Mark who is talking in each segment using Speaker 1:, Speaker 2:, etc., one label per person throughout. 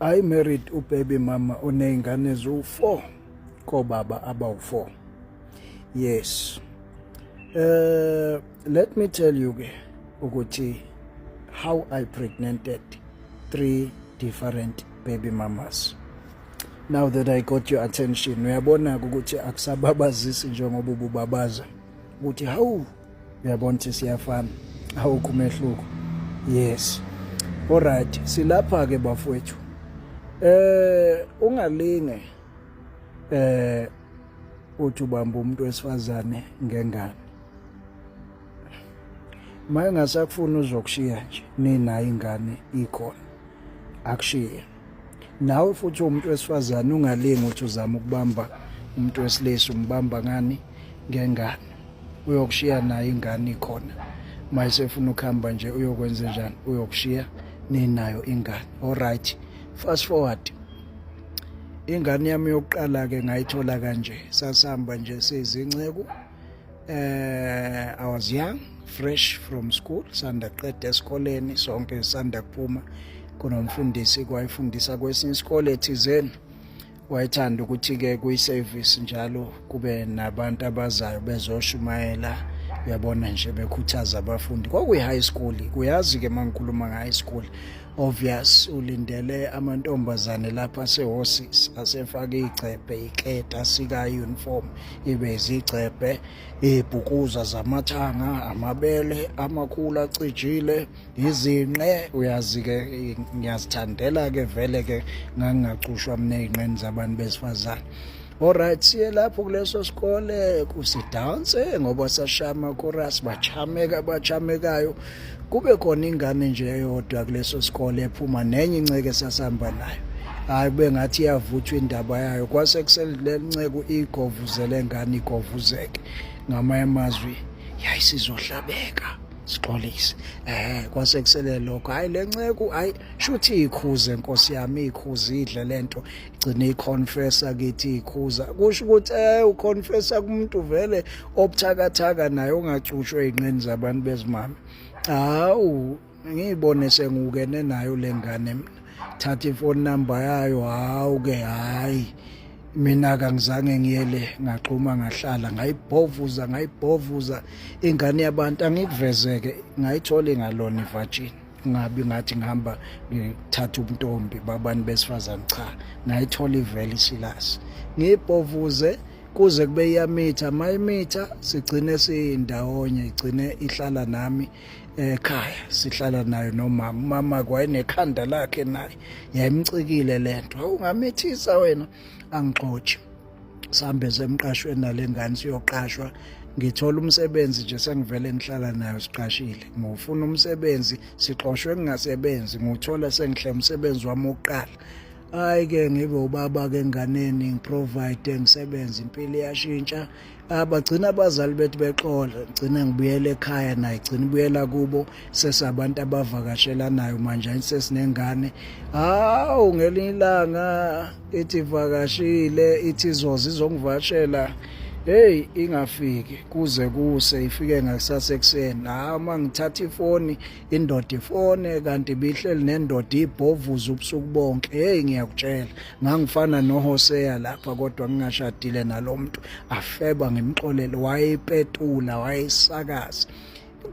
Speaker 1: I married ubaby mama oney'ngane eziwu-4 kobaba abawu-4. Yes. Let me tell you ke ukuthi how I pregnanted three different baby mamas. Now that I got your attention, uyabona ukuthi akusababazisi njengoba ububabaza ukuthi hawu, uyabona ukuthi siyafana, awukho umehluko. Yes. Alright, silapha ke bafowethu. Ungalinge uthi ubamba umuntu wesifazane ngengane. Maye ngasakufuna uzokushiya nje ninayo ingane ikhona. Akushiye. Nawe futhi umuntu wesifazane ungalingi uthi uzama ukubamba umuntu wesilisa, umbamba ngani? Ngengane. Uyokushiya nayo ingane ikhona. Mayesefuna ukuhamba nje uyokwenza njani? Uyokushiya ninayo ingane. Alright. Fast forward. Ingane yami yokuqala ke ngayithola kanje. Sasihamba nje sizinceku. I was young, fresh from school, sanda qeda esikoleni, sonke sanda kuphuma. Kunomfundisi kwayifundisa kwesinye isikole thizeni. Wayethanda ukuthi ke kuyi-service njalo kube nabantu abazayo bezoshumayela, uyabona nje, bekhuthaza abafundi. Kwakuyi-high school, uyazi ke mangikhuluma nge-high school, obvious ulindele amantombazane lapha asehosisi asefake igcebhe, iketa, asika uniform ibe izigcebhe, ibhukuza zamathanga, amabele amakhulu acijile, izinqe, uyazi ke ngiyazithandela ke vele ke, ngangingacushwa mina ezinqeni zabantu besifazane. Alright, siye lapho kuleso sikole kusidanse ngoba sashaya ama-chorus, bachameka abachamekayo. Kube khona ingane nje eyodwa kuleso sikole ephuma nenye inceke esasihamba nayo. Hayi, kube ngathi iyavuthwa indaba yayo, kwase kuselile nceku igovuzele ngane, igovuzeke. Ngamanye amazwi yayisizohlabeka, sixolise. Kwase kusele lokho. Hayi, le nceku, hayi, shuthi ikhuze, Nkosi yami, ikhuze idle lento, igcine iconfessa kithi ikhuza. Kusho ukuthi uconfessa kumuntu vele obuthakathaka naye ongacushwe ezinqeni zabantu bezimame. Hawu, ngiyibone sengukene nayo lengane mina, thatha ifone number yayo. Hawu ke, hayi, mina kangizange ngiyele, ngaxhuma, ngahlala, ngayibhovuza, ngayibhovuza ingane yabantu. Angikuvezeke, ngayithola ingalona ivirgin. Ngabi ngathi ngihamba ngithatha ubuntombi babantu besifazane, cha, ngayithola ivele isilasi. Ngiyibhovuze kuze kube iyamitha, mayimitha sigcine sindawonye, igcine ihlala nami ekhaya, sihlala nayo nomama. Umama kwayenekhanda lakhe naye, yayimcikile lento, awungamithisa wena, angixotshe. Sihambe semqashweni nalengane, siyoqashwa, ngithola umsebenzi nje, sengivele ngihlala nayo, siqashile. Ngifuna umsebenzi, sixoshwe ngingasebenzi, ngiwuthola sengihle umsebenzi wami wokuqala. Hayi ke, ngibe ubaba ke enganeni, ngiprovide, ngisebenze, impilo iyashintsha. Abagcina abazali bethu bexola, ngigcina ngibuyela ekhaya, naye gcina ibuyela kubo, sesabantu abavakashelanayo manje sesinengane. Hawu, ngelinye ilanga ithi vakashile, ithi izoza izongivakashela, hey, ingafiki kuze kuse, ifike ngakusasa ekuseni. Hawu, mangithatha ifoni, indoda ifone, kanti ibihleli nendoda ibhovuza ubusuku bonke. Hey, ngiyakutshela, ngangifana noHosea lapha, kodwa ngingashadile nalomuntu. Afeba ngimxolele, wayepetula, wayesakaza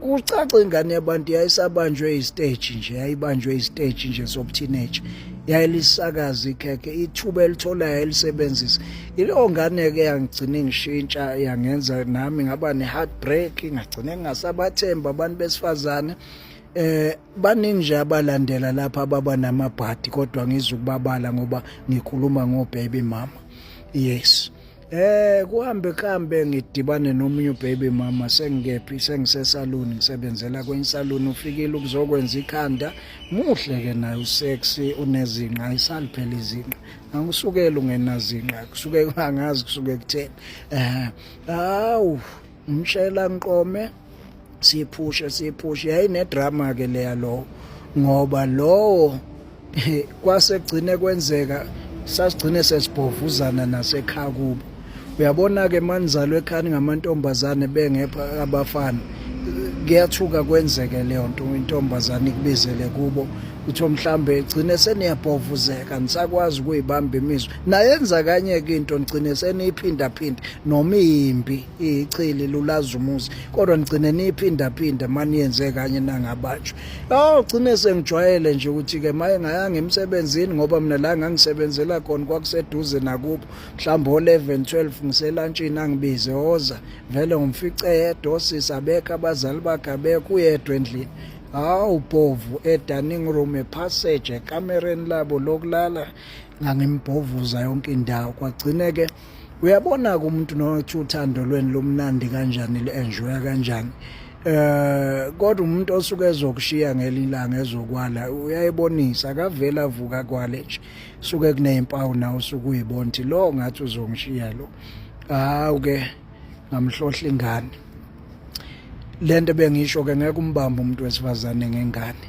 Speaker 1: kucaca ingane yabantu yayisabanjwe istage nje, yayibanjwe istage nje sobuteenage, yayilisakaza ikhekhe, ithuba elitholayo elisebenzisa. Ileyo ngane ke yangigcina ngishintsha, yangenza nami ngaba ne-heartbreak, ngagcina ngingasabathemba abantu besifazane. Baningi nje abalandela lapha ababa namabhadi, kodwa ngizukubabala ngoba ngikhuluma ngo baby mama. Yes. Kuhambe kuhambe ngidibane nomunye ubaby mama, sengikephi, sengisesaluni, ngisebenzela kwenye saluni. Ufikile ukuzokwenza ikhanda, muhle ke naye, usexy, unezinqa, ayisaliphela izinqa, angisukela ungenazinqa, kusuke angazi kusuke kutheni. Hawu, umshela nqome, siphushe siphushe, yayinedrama ke leya lo, ngoba lowo kwase kugcine kwenzeka sasigcine sesibhovuzana nasekhaya kubo. Uyabona ke, manizalwe ekhaya ngamantombazane bengepha abafana, kuyathuka kwenzeke leyo nto, intombazane ikubizele kubo. Kuthiwa mhlambe gcine seniyabhovuzeka, nisakwazi ukuyibamba imizwa. Nayenza kanye ke into, nigcine seniyiphinda phinda, noma imbi ichili lulaza umuzi, kodwa nigcine niyiphinda phinda maniyenze kanye nangabanjwa. Oh, gcine sengijwayele nje ukuthi ke maye ngayanga emsebenzini, ngoba mina la ngangisebenzela khona kwakuseduze nakubo, mhlawumbe o-11 12 ngiselantshini, angibize, "Woza." Vele ngimfice yedwa, osisi abekho, abazali bakhe abekho, uyedwa endlini. Hawu, bhovu e-dining room, e-passage, ekamereni labo lokulala, ngangimbhovuza yonke indawo. Kwagcine-ke uyabona-ke umuntu nokuthi uthando lweni lumnandi kanjani, lu-enjoya kanjani, kodwa umuntu osuke ezokushiya ngelinye ilanga, ezokwala, uyayibonisa. Akavela avuka kwale nje, suke kunezimpawu nawe usuke uyibona ukuthi lo ngathi uzongishiya lo. Hawu ke, ngamhlohla ingane. Lento bengisho ke, ngeke umbambe umuntu wesifazane ngengane,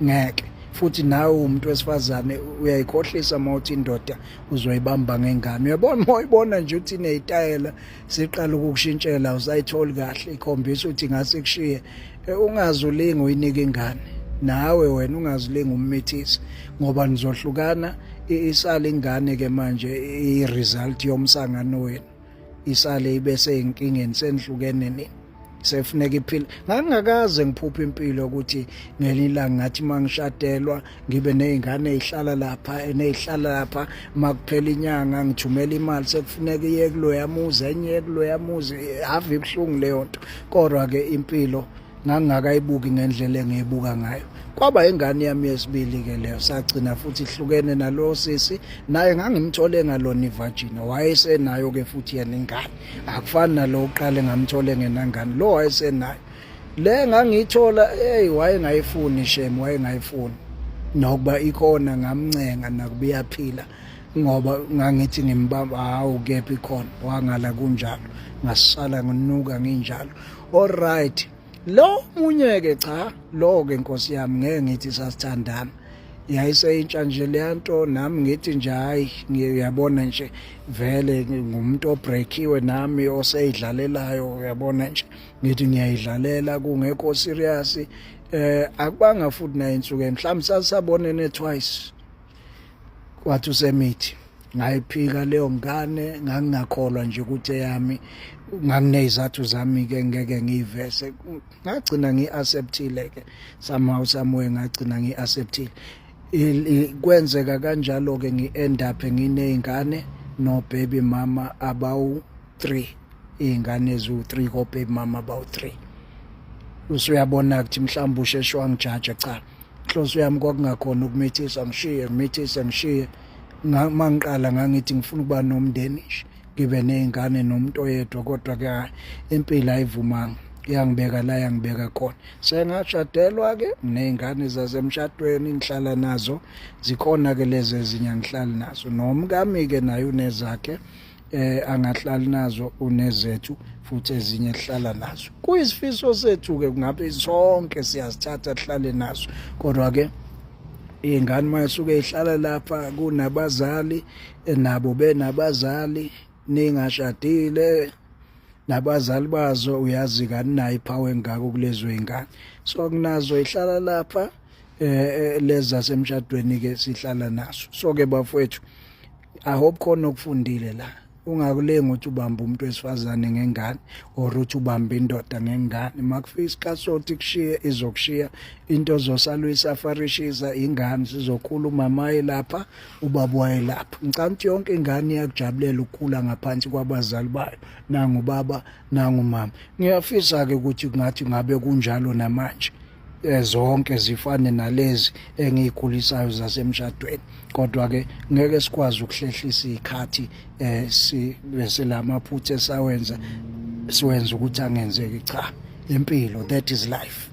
Speaker 1: ngeke. Futhi nawe umuntu wesifazane uyayikhohlisa uma uthi indoda uzoyibamba ngengane. Uyabona, uma uyibona nje uthi inezitayela, siqala ukukushintshela, usayitholi kahle, ikhombisa ukuthi ngase kushiye. Ungaze ulinge uyinike ingane, nawe wena ungazilinga ummithisi, ngoba nizohlukana, isale ingane ke manje, i-result yomsangano wenu, isale ibe seyinkingeni, senihlukene nini, sefuneka iphile. Ngangingakaze ngiphuphe impilo ukuthi ngelinye ilanga ngathi mangishadelwa ngibe nezingane ezihlala lapha, enezihlala lapha, makuphela inyanga ngithumela imali, sekufuneka iye kuloya muzi, enye kuloya muzi. Ave ibuhlungu leyo nto, kodwa ke impilo ngangingakayibuki ngendlela engiyibuka ngayo. Kwaba ingane yami yesibili ke leyo, sagcina futhi ihlukene nalo sisi, naye ngangimthole ngalona ivirgin, wayesenayo ke futhi yena ingane. Akufani nalo uqale ngamthole ngenangane, lo wayesenayo. Le ngangiyithola, hey, wayengayifuni shem, wayengayifuni nokuba ikhona. Ngamncenga nakuba iyaphila, ngoba ngangithi ngimbamba, hawu, kephi ikhona, wangala kunjalo, ngasala nginuka nginjalo. All right, lo munye ke, cha, lo ke nkosi yami, ngeke ngithi sasithandana, yayiseyintsha nje leya nto. Nami ngithi nje hayi, ngiyabona nje vele ngumuntu obreakiwe nami, oseyidlalelayo, uyabona nje, ngithi ngiyayidlalela kungekho serious. Akubanga futhi naye insuku, mhlawumbe sasabonene twice, wathi usemithi. Ngayiphika leyo ngane, ngangingakholwa nje ukuthi eyami. Nganginezathu zami ke, ngeke ngiyivese. Ngagcina ngiacceptile ke, somehow, somewhere ngagcina ngiacceptile. Kwenzeka kanjalo ke, ngi-end up nginey'ngane no baby mama abawu 3, iy'ngane eziwu-3 ko baby mama abawu-3. Usuyabona ukuthi mhlawumbe usheshe wangijaja. Cha, inhloso yami kwakungakhona ukumithisa ngishiye, ngimithise ngishiye. Mangiqala ngangithi ngifuna ukuba nomndeni nje, ngibe ney'ngane nomuntu oyedwa, kodwa ke impilo ayivumanga, yangibeka la yangibeka khona. Sengashadelwa-ke, nginey'ngane zasemshadweni, ngihlala nazo, zikhona-ke lezi ezinye angihlali nazo. Nomkami-ke naye unezakhe, angahlali nazo, unezethu futhi ezinye ehlala nazo. Kuyisifiso sethu ke, kungabe sonke siyazithatha sihlale nazo, kodwa ke ingane mayisuke ihlala lapha kunabazali, nabo benabazali, ningashadile nabazali bazo, uyazi kaninayo ipower engako kulezo ingane. So kunazo ihlala lapha, lezi zasemshadweni ke sihlala naso. So ke bafowethu, I hope khona okufundile la. Ungakulengi ukuthi ubambe umuntu wesifazane ngengane or uthi ubambe indoda ngengane. Makufika isikhathi sokuthi kushiye, izokushiya. Into ozosala uyisafarishisa ingane, sizokhula umama lapha, ubaba wayelapha. Ngicabanga ukuthi yonke ingane iyakujabulela ukukhula ngaphansi kwabazali bayo, nangu baba, nangu mama. Ngiyafisa ke ukuthi kungathi ngabe kunjalo namanje, zonke zifane nalezi engiyikhulisayo zasemshadweni, kodwa ke ngeke sikwazi ukuhlehlisa izikhathi, si bese lamaphutha esawenza siwenza ukuthi angenzeki. Cha, impilo, that is life.